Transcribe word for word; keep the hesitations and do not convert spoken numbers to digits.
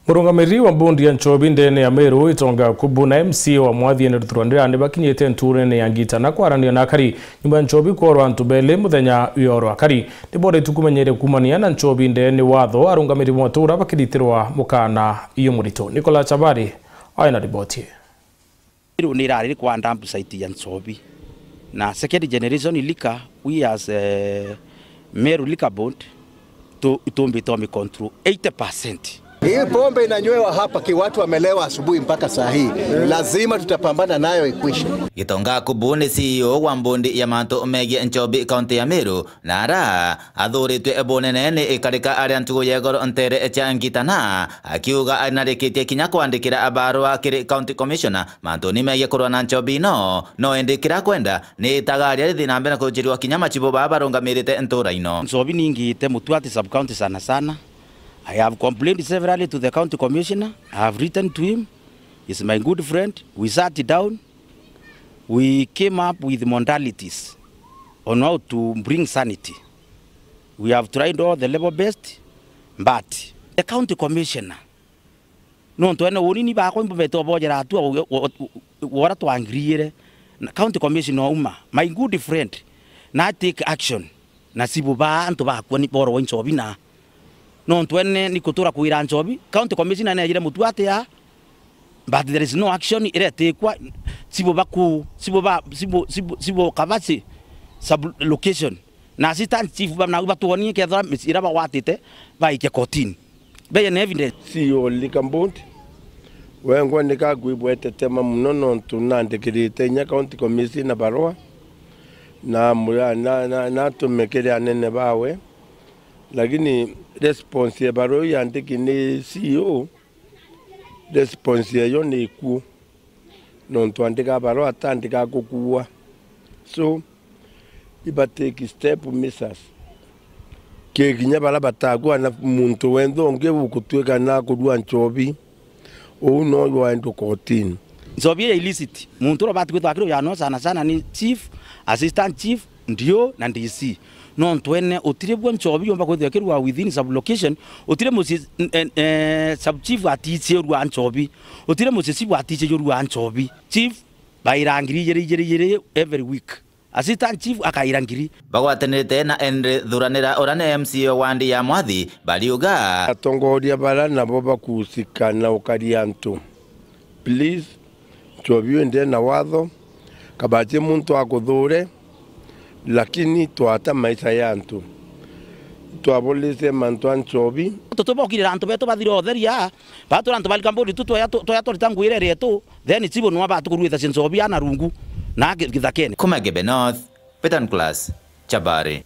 Murungamiri wa mbondi ya nchobi ndene ya Meru, Itonga Kubu, na M C A wa Mwathi Henry Thuranira ni bakinyite nturene ya Ngitana kwarania na akari nyuma ya nchobi kworwa antu beli muthenya yoro. Akari ni boretwe kumenyere kumania na nchobi ndene watho, arungamiri ba matura bakiritirwa mukana iyo murito. Nicola Chabari aina riboti. Meru ni irari kwa dump site ya nchobi. Na second generation liquor, we as, eh, Meru Liquor Board, tu-, tumbite mi control eighty percent. Hii pombe inanywewa hapa ki watu wamelewa asubuhi mpaka saa hii. Lazima tutapambana nayo ikwishe. Gitonga Kubu ni C E O wa mbondi ya mantu megie nchobi kaunti ya Meru, na ara athuritwe bunene ni ikarika aria ntugu ya igoro ntere cia Ngitana, akiuga anarikitie kinya kwandikira abarua kiri County Commissioner mantuni megie kurwa na nchobi ino, no indi kira kwenda ni itagaria rithi na mbere na kujirua kinya machibu baa barungamirite ntura ino. Nchobi ningite Mutuati sub county sana sana. I have complained severally to the county commissioner. I have written to him. He's my good friend. We sat down. We came up with modalities on how to bring sanity. We have tried all the level best, but the county commissioner, nontu ene uni ni bakwa imbumete obojera atua u-, u-, u-, wora twangiriire. Na county commissioner ouma, my good friend, na take action. Na chibu baa antu bakwa ni boro wa nchobi na nontu ene ni kutura kwira nchobi. County commissioner nejire Mutuati ya, but there is no action iretikwa. Chibu baku, chibu ba, chibu, chibu, chibu Kabasi sub location. Na assistant chief ba, nau batwonie kethira mici-, ira bagwatite baike kotini. Beye na evidence. C E O Liquor Board, wengwa ni kakwibwete tema muno nontu nandikirite inya county commissioner barua, na mu-, na, na, na atume kiri anene bawe, lakini response ya barua iu yandiki ni C E O, response yayo ni ikuu. Nontu andika barua atandika gukuua. So, iba take step measures. Kinya bara batakua na muntu wenthe ungi ugutuika na kurua nchobi, uu no waendwa kotini. Nchobi ya illicit, muntu uria ubati kwithwa akirujano sana sana ni chief, assistant chief, ndio na D C. Nontu ene utiri bwa nchobi yomba kwithwa ikirua within sub location, utiri mucii, eh, eh, sub chief atichirua nchobi. Utire mucii chief atichijurua nchobi. Chief baira ngiri ijiri, ijiri, ijiri every week. Assistant chief akaira ngiri. Bagwatanirite na Henry Thuranira, uria ni M C A wa wandi ya Mwathi, bariuga, atongoria bara nabo bakuhusika na ukari antu. Please, nchobi yu ndiri na watho, kabachi muntu akuthure, lakini twata maisha ya antu. Twabolice mantu a nchobi. Tutubokirira antu betu bathire utheria, batura antu ba Liquor Board tu twaya tu-, twaya turita nguire rietu, then chibu nwa batukuruitha cia nchobi ana rungu na gi-, githakene. Kuma Gebe North, Peter Nicholas, Chabari.